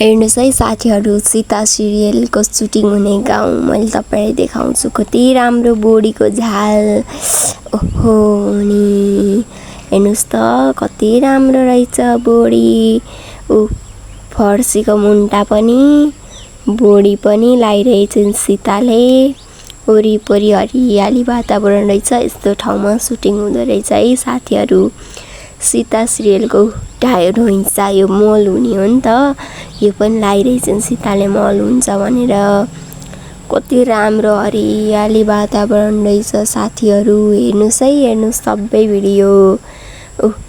हेर्नुहोस् है साथीहरू, सीता सिरियलको सुटिङ हुने गाउँ मैले तपाईँलाई देखाउँछु। कति राम्रो बोडीको झाल, ओहो नि हेर्नुहोस् त कति राम्रो रहेछ बोडी। फर्सीको मुन्टा पनि बोडी पनि लगाइरहेछन् सीताले। वरिपरि हरियाली वातावरण रहेछ। यस्तो ठाउँमा सुटिङ हुँदो रहेछ है साथीहरू। सीता सिरियलको टायर हुन्छ, यो मल हुने हो नि त। यो पनि लगाइरहेछन् सीताले मल हुन्छ भनेर। कति राम्रो हरियाली वातावरण रहेछ साथीहरू। हेर्नुहोस् है, हेर्नुहोस् सबै भिडियो।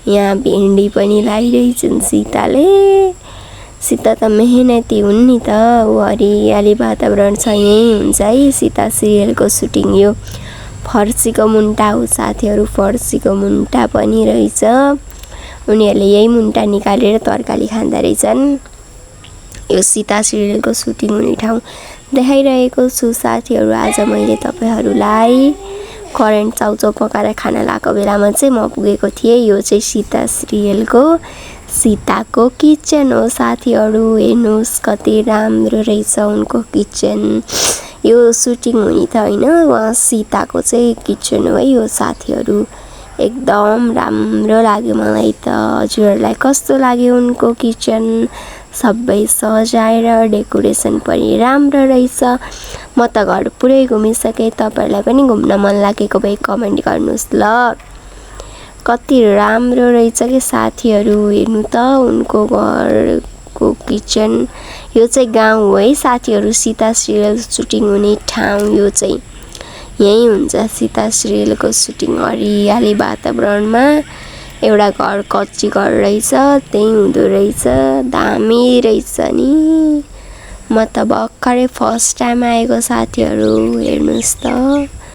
यहाँ भेन्डी पनि लगाइरहेछन् सीताले। सीता त मेहनती हुन् नि त। हरियाली वातावरण छ, यही हुन्छ है सीता सिरियलको सुटिङ। यो फर्सीको मुन्टा हो साथीहरू, फर्सीको मुन्टा पनि रहेछ। उनीहरूले यही मुन्टा निकालेर तरकारी खाँदा रहेछन्। यो सीता सिरियलको सुटिङ हुने ठाउँ देखाइरहेको छु साथीहरू। आज मैले तपाईँहरूलाई करेन्ट चाउचाउ पकाएर खाना लगाएको बेलामा चाहिँ म पुगेको थिएँ। यो चाहिँ सीता सिरियलको सीताको किचन हो साथीहरू। हेर्नुहोस् कति राम्रो रहेछ उनको किचन। यो सुटिङ हुने त होइन, उहाँ सीताको चाहिँ किचन हो है यो साथीहरू। एकदम राम्रो लाग्यो मलाई त। हजुरहरूलाई कस्तो लाग्यो उनको किचन? सबै सजाएर डेकोरेसन पनि राम्रो रहेछ। म त घर पुरै घुमिसकेँ। तपाईँहरूलाई पनि घुम्न मन लागेको भए कमेन्ट गर्नुहोस् ल। कति राम्रो रहेछ कि साथीहरू। हेर्नु त उनको घरको किचन। यो चाहिँ गाउँ हो है साथीहरू। सीता सिरियल सुटिङ हुने ठाउँ यो चाहिँ यही हुन्छ। सीता सिरियलको सुटिङ हरियाली वातावरणमा। एउटा घर कच्ची घर रहेछ, त्यही हुँदो रहेछ। दामी रहेछ नि। म त भर्खरै फर्स्ट टाइम आएको साथीहरू। हेर्नुहोस् त।